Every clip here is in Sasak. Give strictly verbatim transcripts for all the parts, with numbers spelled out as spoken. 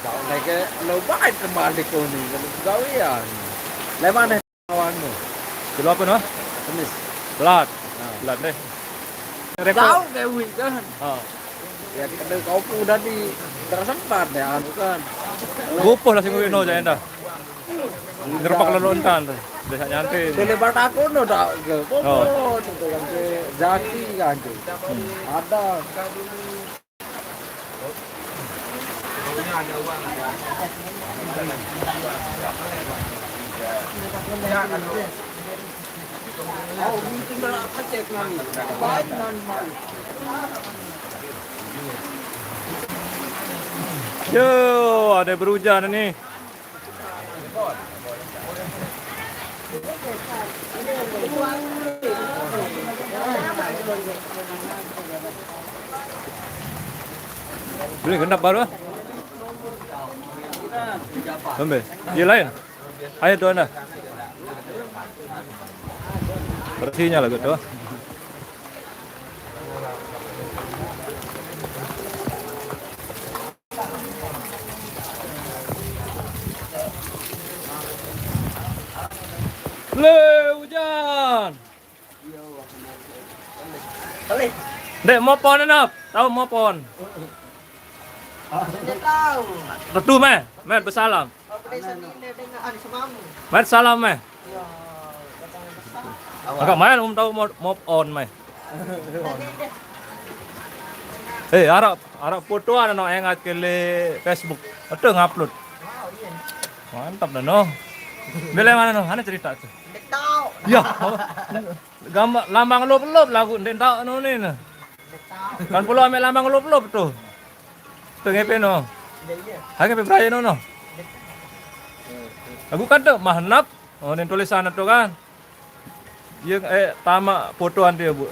Kau lagi lo baik kembali kau ni kalau gawean. Leman eh kawan tu. Kilo apa no? Kemis. Belat. Nah. Belat deh. Rekor. Kau gawe kan. Ha. Ya kita kau pun udah di tersempat ya anu kan. Gupuh lah sing no jaya dah. Gerpak lelontan tu. Desa nyantai. Dia lebar takut no tak ke. Oh. Kau tu kan ke jaki kan tu. Ada. Yo, ada berujan ni. Boleh genap baru ah. Ambil. Dia lain. Ayo tuan dah. Bersihnya lah gitu. Le, hujan. Dek, mopon, Nop. Tahu mopon? Tidak tahu. Betul, meh. Meh, bersalam. Apa dia sendiri dia dengar ada semamu? Meh, salam, meh. Ya, datang besar. Agak main, um tahu mo-, mopon, meh. Eh, harap, harap foto ada no engat ke le Facebook. Ada ngupload. Wow, iya. Mantap dah no. Bila mana no? Mana cerita tu? Tidak tahu. Ya. Gambar lambang lop-lop lagu ndak tahu no ni nah. Tidak tahu. Kan pula ambil lambang lop-lop tu. Tu ngepe no. Iya, iya. Hai ngepe beraya no no. Lagu kan tu mahnap. Oh, ni tulisan tu kan. Ye, eh, tamak foto ande, Bu.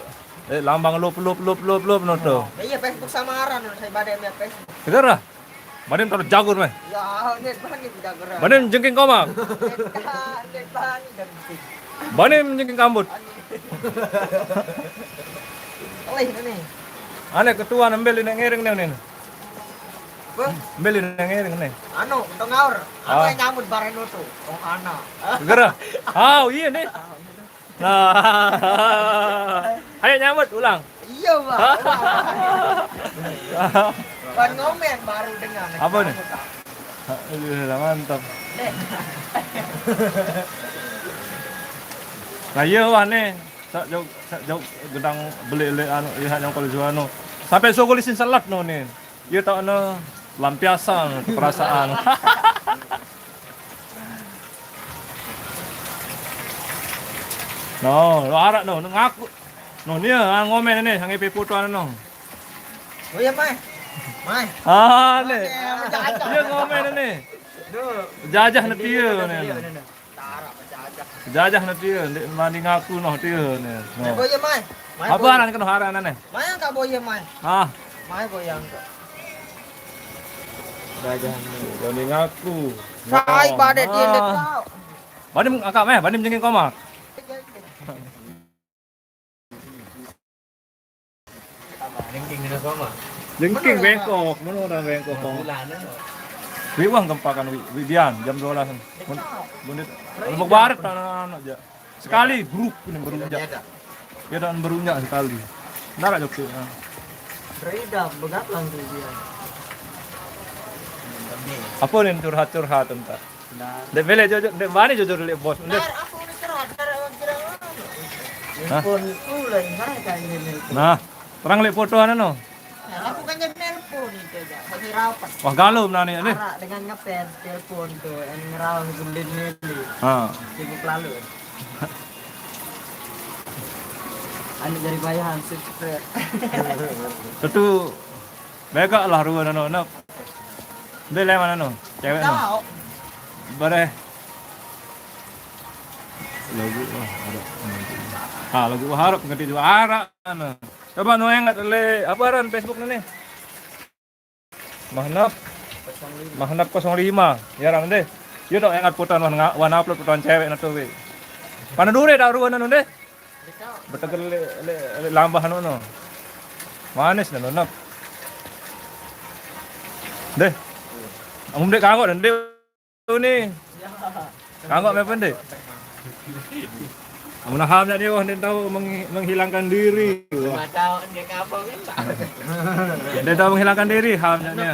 Eh, lambang lop, lop, lop, lop, lop, no to. Oh, iya, Facebook samaran, saya badai punya Facebook. Segera. Banim taruh jagur, meh. Ya, net bani jagur. Banim jengking komak. Net, net bani jengking. Banim jengking kambut. Oleh ini. Ane ketua nembel ini ngiring nih, nih. Apa? Beli nang ngiring nih. Anu, untuk ngaur. Aku ah. Yang nyambut bareng itu. Oh, ana. Segera. Oh, iya nih. Nah. Ayo nyambut ulang. Iya, Pak. Kan ngomen baru dengar. Apa nih? Iya, mantap. Nih. Nah, iya wah nih. Sak jauh, sak jauh gedang beli le anu, iya nyong kalau jual anu. Sampai suku lisin selat no nih. Iya tak no lampiasan perasaan. No, lo arak no, ngaku. No, nih, ah, ngomen nih, sange pe foto anu no. Oh iya, Mai. Mai. Ah, nih. Iya, ngomen nih. Jajah netia nih. Jajah netia, ndeq mani ngaku noh tie ne. Mai boye, Mai. Mai boye. Apa aran keno aran ne? Mai angkat boye, Mai. Ah. Mai boye angkat. Jajah ne. Mani ngaku. Sai badet tie ndeq tao. Banim angkat meh, banim jengking komak. Jengking bengkok, mana orang bengkok? Wiwang kempakan wi, wi bian jam dua belas. Bendit. Lembek baret anak-anak aja. Sekali grup ini berunjak. Ya dan berunjak sekali. Ndak joki. Beredar begatlang tu dia. Apa nih curhat-curhat entar? Ndeq mele jujur, ndeq bani jujur leq bos. Ndeq. Nah, aku ni terhadap kira anu. Hah? Pun ulen, nah, kayak gini. Nah, terang leq foto anu no. Nah, aku kan jadi nelpon itu aja, masih rapat. Wah, galau menani nih. Arak dengan ngefans, telepon tuh, yang ngerawang gulin ini. Ha. Sibuk lalu. Anu dari bayahan subscribe. Tetu begaq lah rue nano nep. Ndeq leman anu, cewek no. Tahu. Bareh. Lagu wah, araq. Ah, lagu wah araq ngerti juga araq anu. Coba no engat le apa aran Facebook ne nih? Mahnap. Mahnap kosong lima. Ya, Ram, deh. Yo, dok, engat putan wan nga-, wan upload putan cewek na tu, we. Pana dure dak ruan anu, deh. Betegel le, le, le lambah anu, no. Manis, no, nap. Deh. Amun dek kanggo dan dek ni. Kanggo apa dek? Amun ham ni, wah, dia tahu menghi-, menghilangkan diri. Wah. Dia tahu menghilangkan diri, ham ni.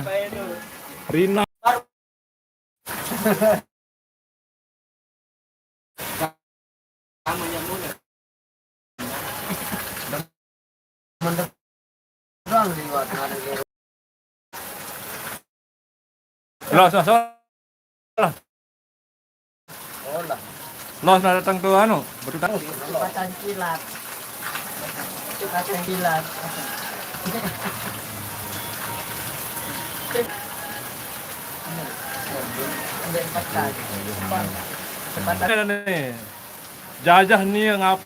Rina. Los, los, los. Los, nah, datang tu anu, betul tak? Pacan kilat. Pacan kilat. Ada ni. Jajah ni ngapa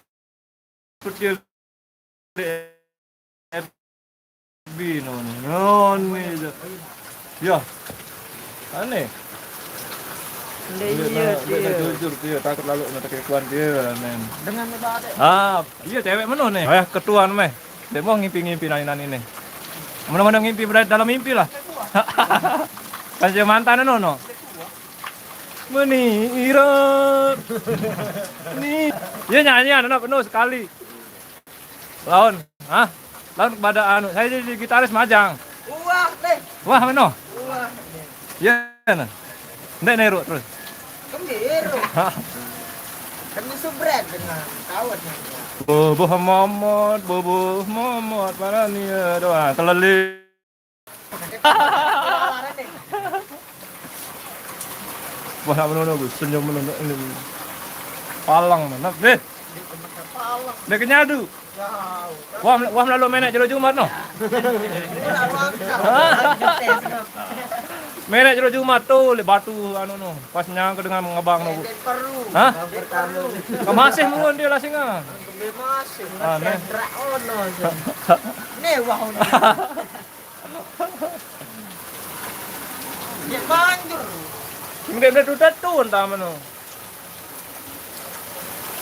dia F B no ni. No ni je. Ya. Aneh. Dia, dia, dia, dia jujur dia, takut lalu nak kekuan dia, men. Dengan ni, Pak, dek. Ah, iya, cewek mana ni? Ayah ketuan meh. Dia mau ngimpi-ngimpi nani-nani ni. Mana-mana ngimpi berada dalam mimpi lah. Kan dia mantan no, no. Meni irot. Ni. Iya, nyanyian anak penuh sekali. Lawan, hah? Lawan kepada anu, saya jadi gitaris majang. Wah, deh. Wah, meno. Wah. Iya, nah. Ndek neru terus. Kembiro. Hah? Kami subret dengan kawan. Boboh momot, boboh momot, mana ni, ya, doang. Kelelih. Wah, nak menunduk, senyum menunduk ini. Palang mana? Deh. Deh kenyadu. Wah, wah, melalu menek jelo Jumat no. Menek jelo Jumat tu, le batu anu no. Pas nyangka dengan ngebang no. Hah? Masih muan dia lah singa. Aneh. Nih, wah. Dia manjur. Mungkin dia tu tatu entah mana.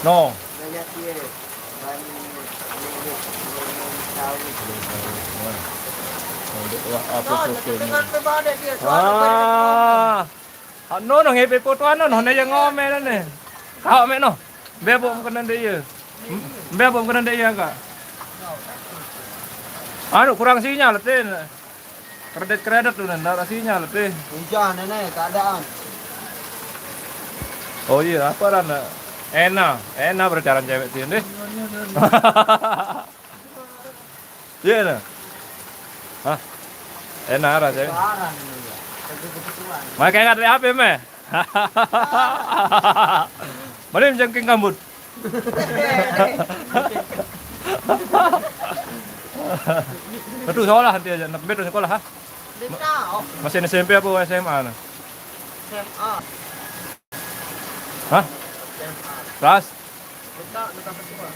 No. Wah, apa foto ni? Ah. Ah, no, no, ngepe foto anu, no, ne yang ngomel ni. Kau mek no. Bebok kena dia. Bebok kena dia, Kak. Anu, kurang sinyal, Tin. Kredit-kredit tu, ndak ada sinyal, Tin. Hujan, nenek, keadaan. Oh iya, apa ran? Ena, Ena bercaran cewek sih, deh. Iya, nah. Hah? Ena ran cewek. Makanya nggak ada H P, meh. Mana yang jengking rambut? Betul sekolah nanti aja, nak betul sekolah, ha? Masih S M P apa S M A nah? S M A. Hah? S M A. Kelas? Betul, betul, betul.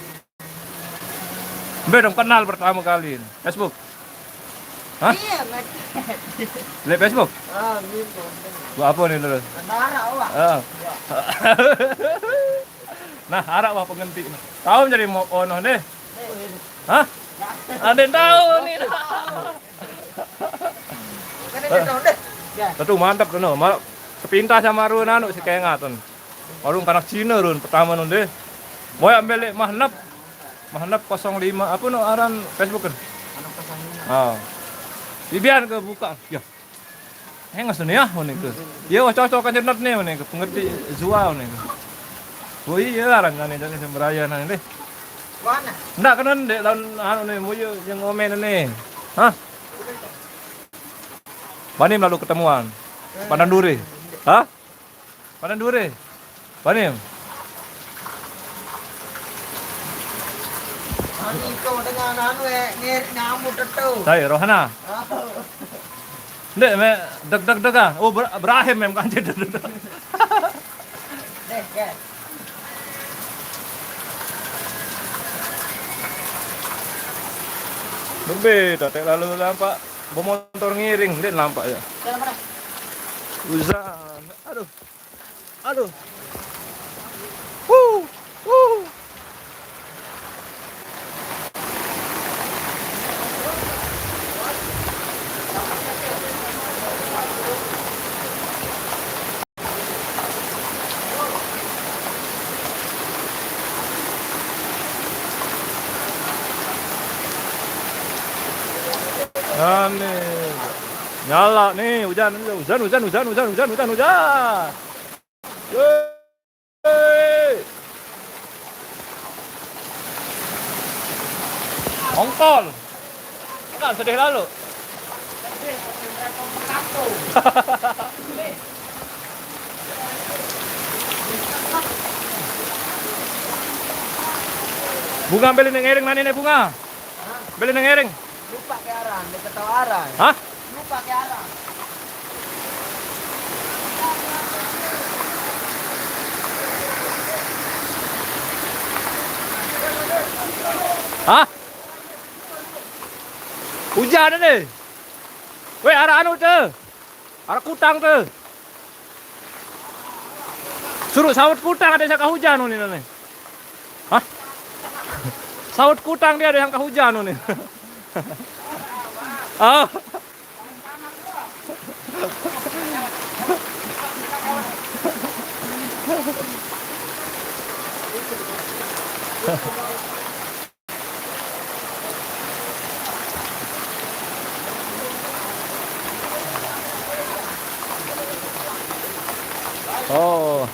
Mbe dong kenal pertama kali ni? Facebook? Hah? Iya, Mat. Lewat Facebook? Ah, gitu. Buat apa ni terus? Tentara, wah. Ah. Nah, harap wah pengenti ni. Tahu jadi mau ono ni? Hah? Ada yang tahu ni. Kan ada tahu deh. Ya. Betul, mantap tu no. Mal-, sepintas sama Run anu si Kengat tu. Warung kanak Cina run pertama nun deh. Boy ambil lek Mahnep. Mahnep kosong lima apa no aran Facebook kan? Ah. Bibian ke buka. Ya. Hengas ni ya, ni ke. Ya, wah cocok kan jenat ni, ni ke. Pengerti Zua ni ke. Oh iya, aran ni dari Semberaya ni deh. Mana? Ndak kena dek lawan anu ni, moyo yang ngomen ni. Hah? Bani melalu ketemuan. Pandang duri. Hah? Pandang duri. Bani. Iko dengan anu eh, ngir nyamuk tetu. Saya Rohana. Oh. Ndek me deg deg deg ah. Oh, Ber-, Ibrahim mem kan deg deg deg. Deh, ya. Bebe, tak lalu nampak. Bawa motor ngiring, dia nampak ya. Jalan mana? Uzan. Aduh. Aduh. Wuh. Wuh. Galak nih, hujan, hujan, hujan. Woi. Ongkol. Kan sedih lalu. Bunga beli neng ering nani nih bunga. Beli neng ering. Lupa ke arah, dia ketawa arah. Hah? Lupa ke arah. Hah? Hujan nih. Weh, arah anu tuh. Arah kutang tuh. Suruh saut kutang ada sangka hujan nih nih. Hah? Saut kutang dia ada sangka hujan nih. Oh. Oh.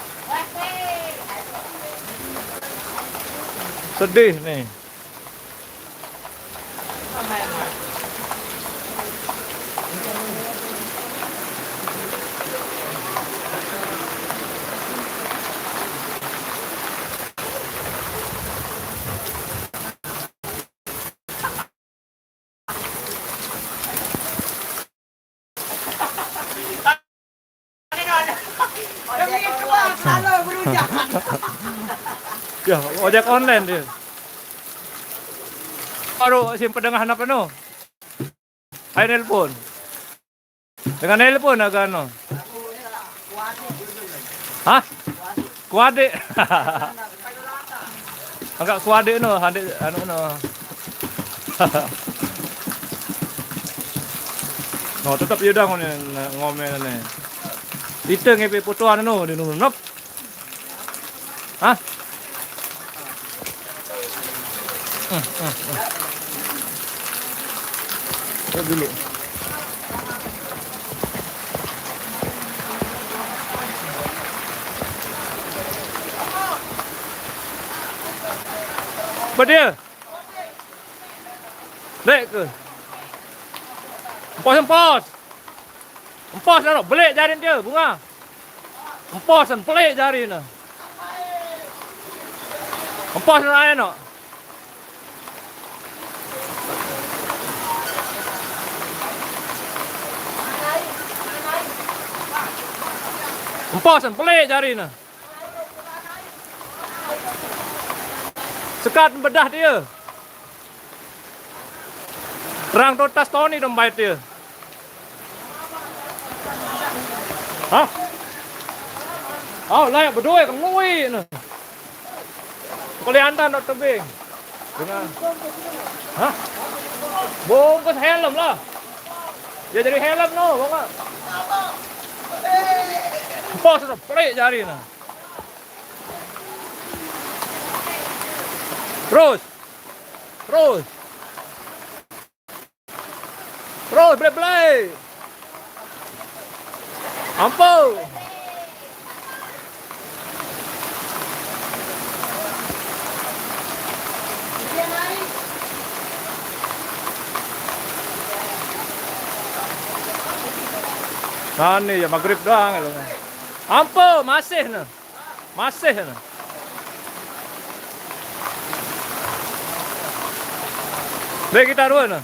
Sedih nih. Ya, ojek online dia. Baru simpen dengan apa no? Ayo nelpon. Dengan nelpon agak no. Hah? Kuade. Agak kuade no, adik anu no. No, tetep yudang ni ngomel ni. Ite ngepe fotoan no di nunop. Hah? Hmm, hmm, hmm. Dulu. Apa dia? Lek ke? Empos, empos. Empos dah, belik jari dia, bunga. Empos kan, belik jari nah. Empos dah, ayo nak. Empos kan, belik jari nah. Sekat bedah dia. Terang totas Tony dong bait dia. Hah? Oh, layak berdua kan ngui nah. Kaliantan dok tebing. Dengan hah? Bungkus helm lah. Ya jadi helm no, bunga. Bos sudah pelik jari nah. Terus. Terus. Terus, belai-belai. Ampun. Nah, ni ya maghrib doang. Ampun, masih nah. Masih. Beli kita dua nah.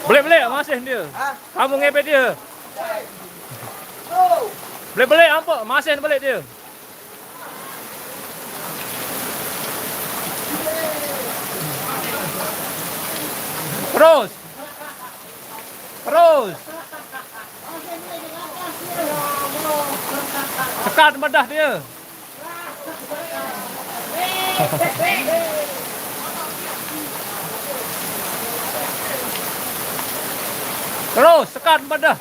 Beli-beli masih dia. Hah? Kamu ngepet dia. Beli-beli ampok masih beli dia. Terus. Terus. Sekat bedah dia. Terus sekat bedah.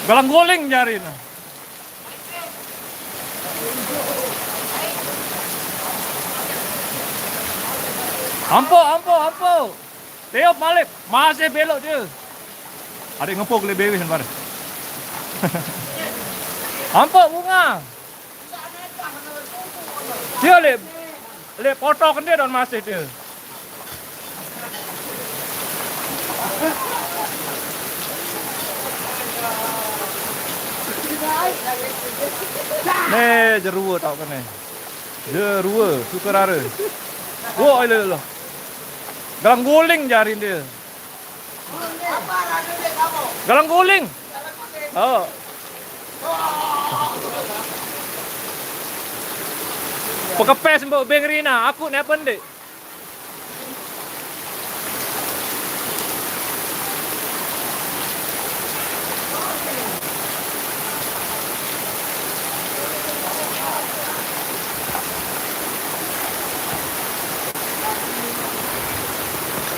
Galang guling jari nah. Ampo, ampo, ampo. Tiup malik, masih belok dia. Adik ngepuk le bewis, Bar. Ampo bunga. Dia le, le potok dia don masih dia. Nih, jeruwo tau kene. Jeruwo, sukerare. Wo, lho, lho. Galang guling jarin dia. Galang guling. Oh. Pekepes mbok beng Rina, aku nek pendek.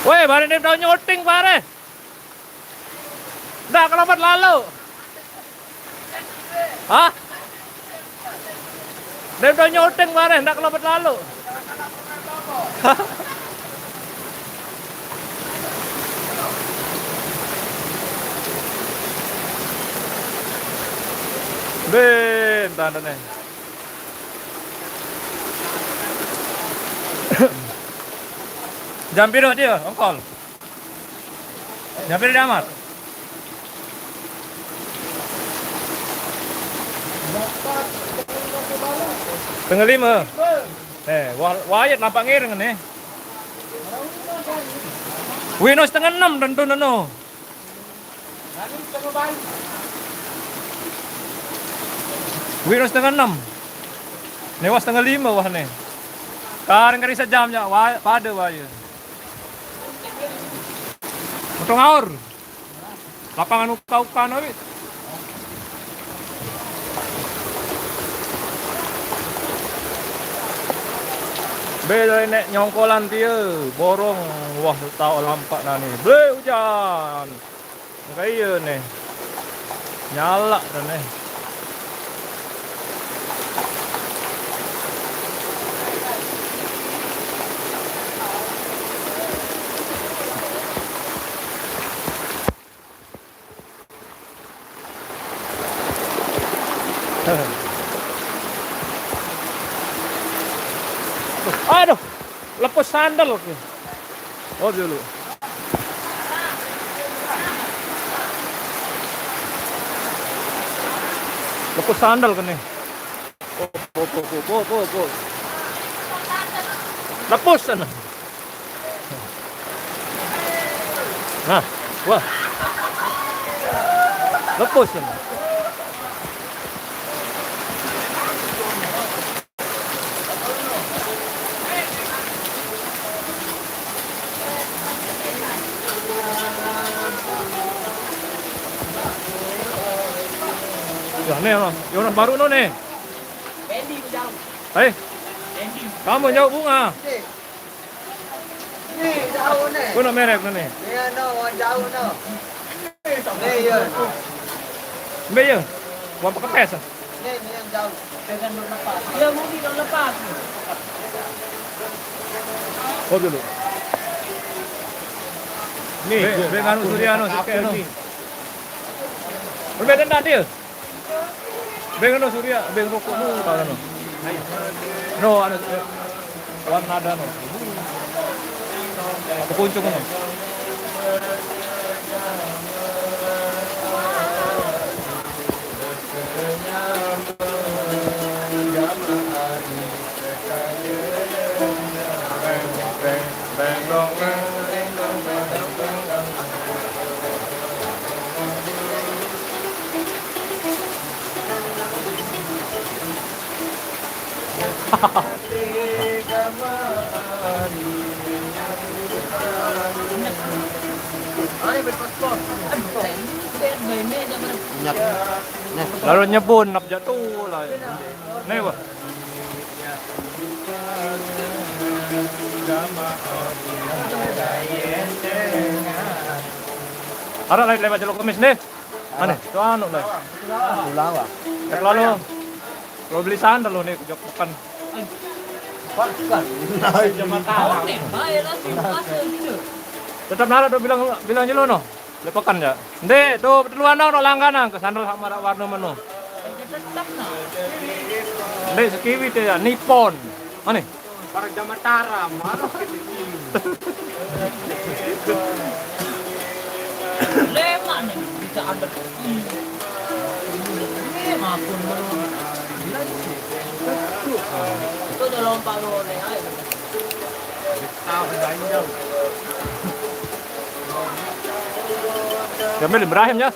Weh, bareng dem tau nyuting, bareng. Ndak kelopet lalu. Hah? Dem tau nyuting, bareng, ndak kelopet lalu. Ben, tandane. Jam piro dia, Ongkol? Jam piro dia, Mat? Setengah lima. Eh, wah, wayah nampak ngiring nih. Wino setengah enam tentu neno. Wino setengah enam. Nih wah setengah lima wah nih. Karing-karing sejam ya, wah, pada wayah. Motor ngaur. Lapangan uka-uka no, wit. Be dari nek nyongkolan dia, borong, wah, tau lampak nani. Ble, ujan. Kayak iya nih. Nyalak dah nih. Aduh, lepas sandal. Oh, dulu. Lepas sandal kene. Oh, oh, oh, oh, oh, oh, oh. Lepas sana. Nah, wah. Lepas sana. Ya, nih, no. Yonas baru, no, nih. Hei, kamu jauh bunga. Nih, jauh nih. Kau nak merek nih. Iya, no, jauh no. Nih, iya. Mbak, iya. Wah, pakai pes, ah. Nih, nih yang jauh. Jangan lepas. Iya, mungkin lepas. Oh, dulu. Nih, be, be nganu Surya, no, sikit, no. Berbeda nanti ya? Beng no Surya, beng rokok no, tak ada no. No, ada, eh, warna ada no. Apa kuncung no? Lalu nyebun nap jatuh lah. Nih, wah. Ada lain lewat Jalur Kemis nih. Mana? Tuh anu lah. Ulawa. Ya, kalau lo, lo beli sandal lo nih, jok pekan. Tetep nara tu bilang, bilang jelo no. Lepekan ya. Ndek, tu beteluan dong, no langganan ke sandal sama rak warna meno. Ndek, sekiwi te ya, Nippon. Mana? Para Jamatara, marah ke sini. Lemak nih, bisa ada. Ini ngapun baru. Itu udah lompat lu, nih, ayo. Tahu, ganjang. Jamil Ibrahim, ya?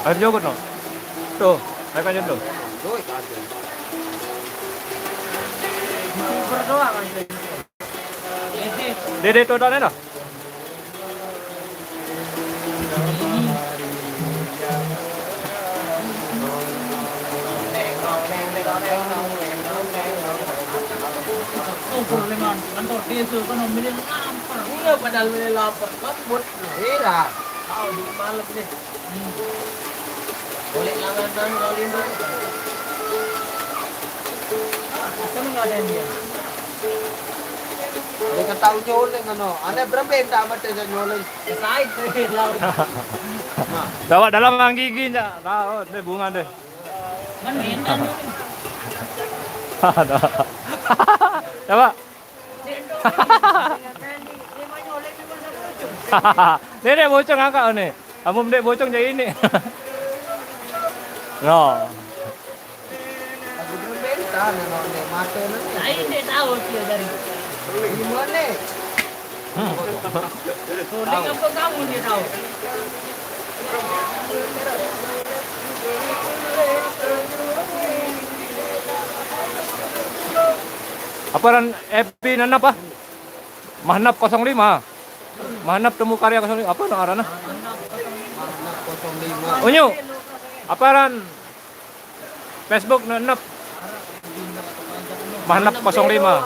Air jogot, no? Tuh, air kan tuh. Dede tuh, tuh, no? Iya, padahal beli lapar, kan buat. Iya. Tahu di malam nih. Boleh langan-langan kali ini. Kan nggak ada yang dia. Dia ketahui nyoleng, ano. Ane berembe tak mate nyoleng. Kesaik tuh, laut. Coba dalam mang gigi, ndak. Tahu, deh, bunga deh. Kan minta. Ada. Coba. Nih, nih, bocong angkat, oh, nih. Kamu mendek bocong jadi ini. No. Aku belum bentar, memang dia mata ni. Saya tidak tahu dia dari. Gimana? Suling apa kamu dia tahu? Apa ran F B nan apa? Mahnap kosong lima. Mahnap Temu Karya kosong lima. Apa no arana? Unyu. Apa ran Facebook ne enep. Mahnap kosong lima.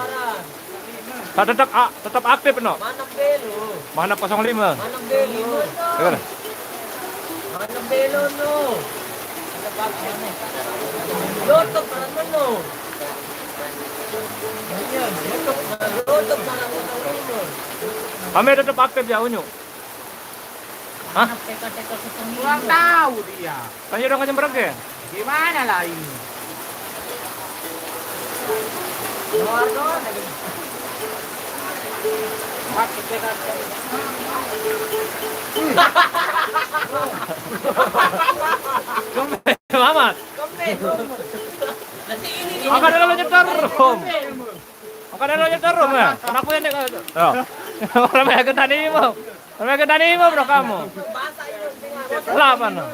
Tak tetap a-, tetap aktif no. Mahnap kosong lima. Mahnap belo. Dengar. Mahnap belo no. YouTube mana no? Iya, YouTube mana? YouTube mana kosong lima? Kami tetap aktif ya, Unyu. Hah? Kurang tahu dia. Kan dia orang Tanjung Merauke. Gimana lah ini? Luar doang lagi. Pakai tekad. Selamat. Nanti ini, ini. Angkat dulu nyetor, Om. Angkat dulu nyetor, Om, ya. Kenapa ya, Nek, kalau itu? Ya. Orang banyak tadi, Om. Mereka tadi mah, bro, kamu. Lah, apa no?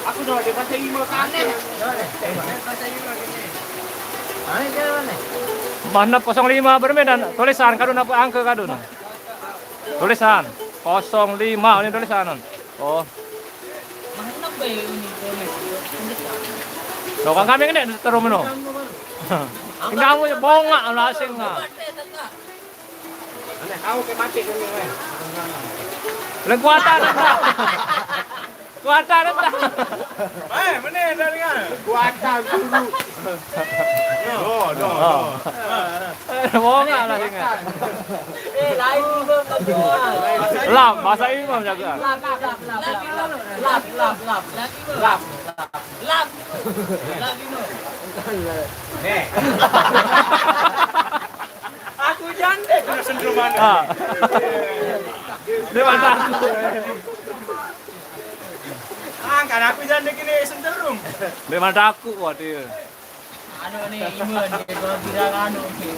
Aku udah ada bahasa Indo aneh. Mahnap kosong lima bermedan tulisan kadun apa angka kadun? Tulisan kosong lima ini tulisan. Oh. Mana be ini boleh? Lo kan kami kena terus meno. Kamu ya bongak lah asing lah. Mana tahu ke mati kami, weh. Leng kuatan. Kuatan dah. Eh, mana dah dengar? Kuatan guru. No, no, no. Bongak lah asing. Eh, lain juga kau jual. Lap, bahasa Imam jaga. Lap, lap, lap, lap. Lap, lap, lap. Lap. Lap. Lap. Lap, Imam. Nih. Aku jande kena sentrum mana? Ah. Dia mata aku. Ah, kan aku jande kena sentrum. Dia mata aku, waduh. Anu ni, Iman, dia kalau girang anu ni.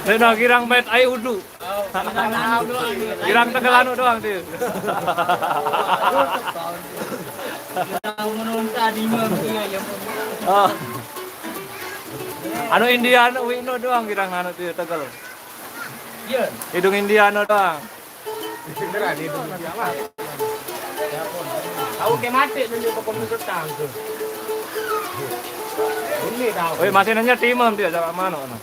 Dia nak girang bait air udu. Oh, girang anu doang ni. Girang tegal anu doang dia. Girang menonton Iman dia, ya. Oh. Anu Indian, Wino doang girang anu dia tegal. Ya. Hidung Indian doang. Beneran itu dia mah. Tahu ke mati nunjuk ke komputer tangke. Ini tahu. Woi, masih nanya timem dia sama mana no.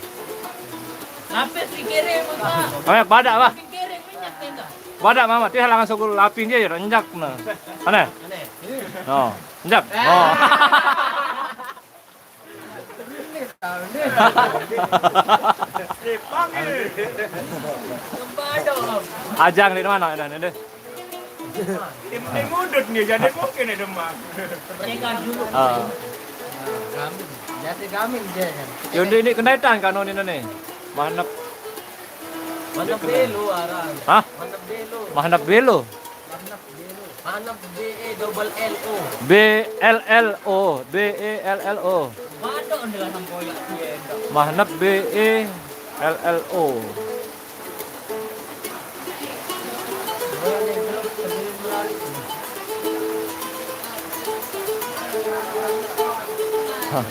Apa sih kere muka? Oh, ya, pada, Pak. Kere minyak tenda. Badak mama, tih halangan sogol lapin dia ya, renjak nah. Mana? No, renjak. No. Ajang di mana? Ada, ada. Tim, tim udut nih, jadi mungkin ya, Demak. Mereka dulu. Ah. Gamin. Biasa gamin dia kan. Yo, ini, ini kenaitan kan ini nih. Manep. Manep belo arang. Hah? Manep belo. Manep belo. Manep belo. Manep B E double L O. B L L O, B E L L O. Waduh, dengan sempoyak dia. Manep B E L L O. Hah.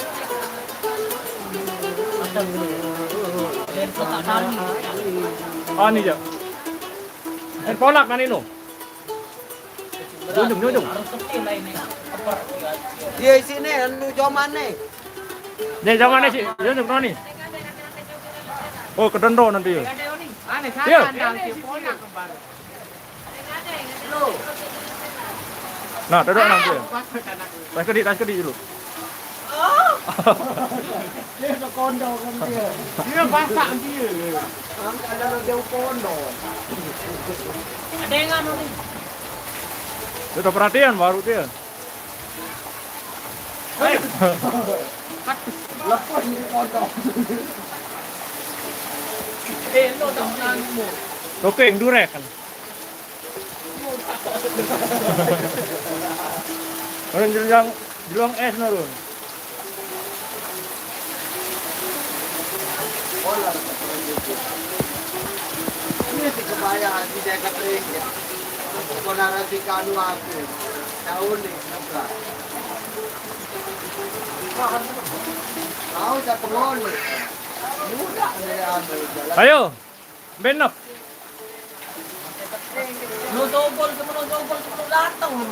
Oh, ini, Cak. Eh, polak kan ini? Junjung, junjung. Iya, sini anu, joman nih. Nih, joman nih, sih. Junjung, Roni. Oh, kedendro nanti ya. Iya. Nah, duduk nanti ya. Tas kedi, tas kedi dulu. Dia ke kondo kan dia. Dia basak dia. Ada lo jauh kondo. Ada yang anu nih. Dia udah perhatian baru dia. Lepas di kondo. Eh, lo tak menangmu. Topeng durek kan. Orang jelang, jelang es nurun. Ini si kebayang di dekat ring. Kau narasi kanu aku. Tahu nih, bukan. Tahu saya pengon. Mudah nih anu jalan. Ayo. Benok. Lo dobol, semua dobol, semua datang lo.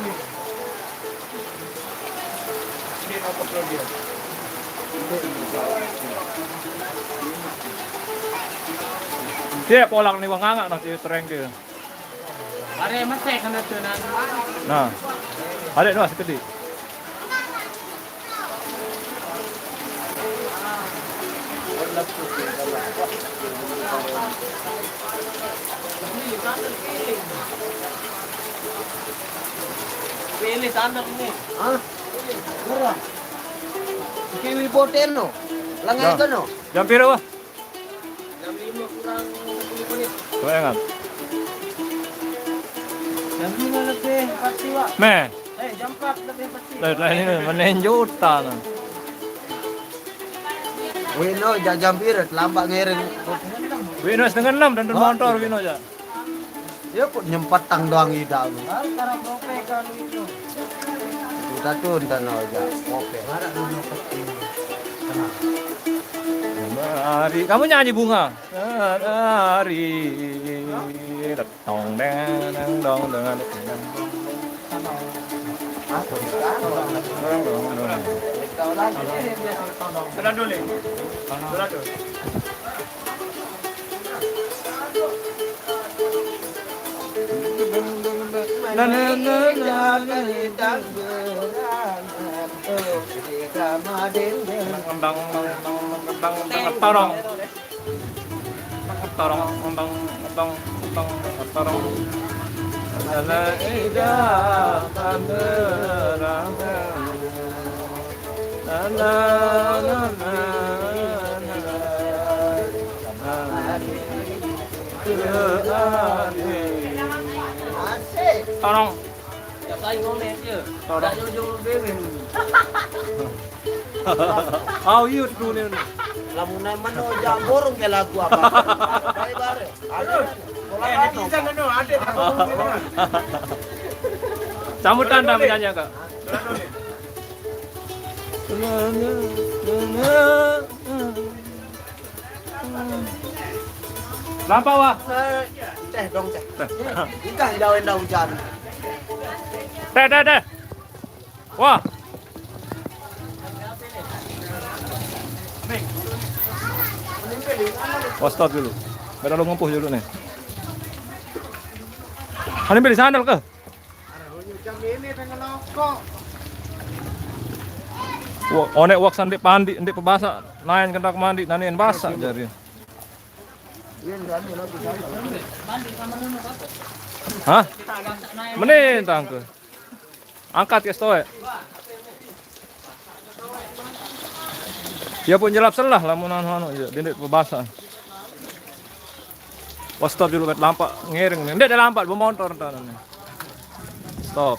Dia polang nih, wah, nganga nanti tereng dia. Are mesek kena tu nan. Nah. Ada tu masih kecil. Pilih sandal ni. Hah? Murah. Kiwi boten no. Lengan tu no. Jam piro, Wah? Jam lima kurang sepuluh menit. Coba ingat. Jam lima lebih empat sih, Wak. Meh. Eh, jam empat lebih empat sih. Lah, lah ini menenjutan. Wino jajam piro, lambat ngiring. Wino setengah enam dan motor Wino aja. Ya kok nyempet tang doang ida lu. Baru sekarang prope kan itu. Kita tuh ntar aja. Oke. Mari, kamu nyanyi, Bunga. Mari. Tong deng deng dong deng. Sudah dulu. Sudah dulu. Torong. Torong, tong, tong, tong, tong, torong. Ala ida tanderang. Ala, ala, ala, ala. Asik. Torong. Siapa yang ngomel dia? Torong. Tak jauh-jauh bebek. Oh, iya, dulu ni. Lamun nama no jam borong ke lagu apa? Baik, bare. Aduh. Eh, netizen anu, ada. Sambutan dah menyanyi, Kak. Lampa, Wah. Teh dong, teh. Teh. Ikan jauh endah hujan. Teh, teh, teh. Wah. Oh, stop dulu. Biar lu ngempuh dulu nih. Ane beli sandal ke? Wah, onek wak sandek pandi, ndek pebasa, naen kendak mandi, nanen basa jari. Hah? Menentang ke? Angkat ke stoe. Ya pun jelap selah lamun anu, anu, ya, ndek pebasa. Wah, stop dulu, bet lampak ngiring nih. Ndek ada lampak, bawa motor ntar nih. Stop.